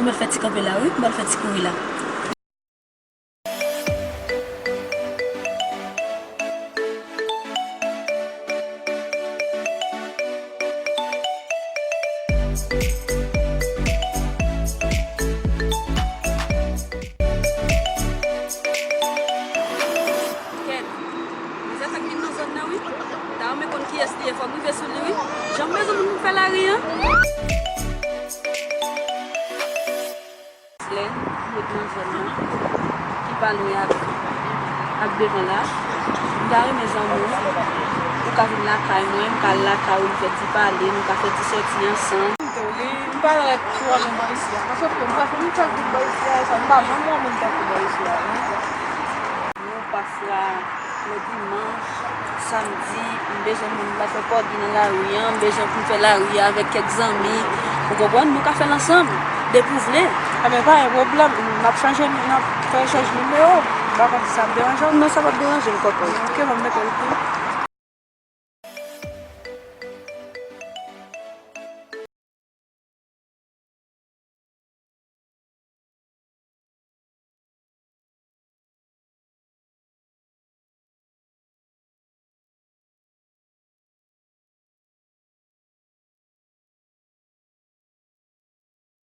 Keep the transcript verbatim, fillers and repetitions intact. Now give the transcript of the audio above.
M pral fè ti kanpe la, wi, m pral fè ti kouri la. Kèt, manzè sa k vin nan zòn nan, wi. M ta renmen konn kiyès li ye, fò m rive sou li, wi. Jan m bezwen moun pou m fè lari an. Lè m ret nan zòn nan, ki pa lwen ak, ak devan la, m ta renmen zanmi w, ou ka vin lakay mwen, m ka al lakay ou, nou fè ti pale, nou ka fè ti sòti ansanm. M parèt twa moun bò isi a. Paske m pa konn sa k vin bò isi a, sa m pa janm wè moun tankou bò isi a, non. Nou pafwa, lè dimanch, samdi, m bezwen moun m pral fè pòdi nan lari an, m bezwen pou m fè lari a avèk kèk zanmi. Ou konprann? Nou ka fè l ansanm, depi w vle. Enben, pa gen pwoblèm, n ap chanje, n ap fè echanj nimewo. M pa konn si sa ap deranje w. Non, sa p ap deranje m, kòkòy. Ok, ban m mete l pou ou.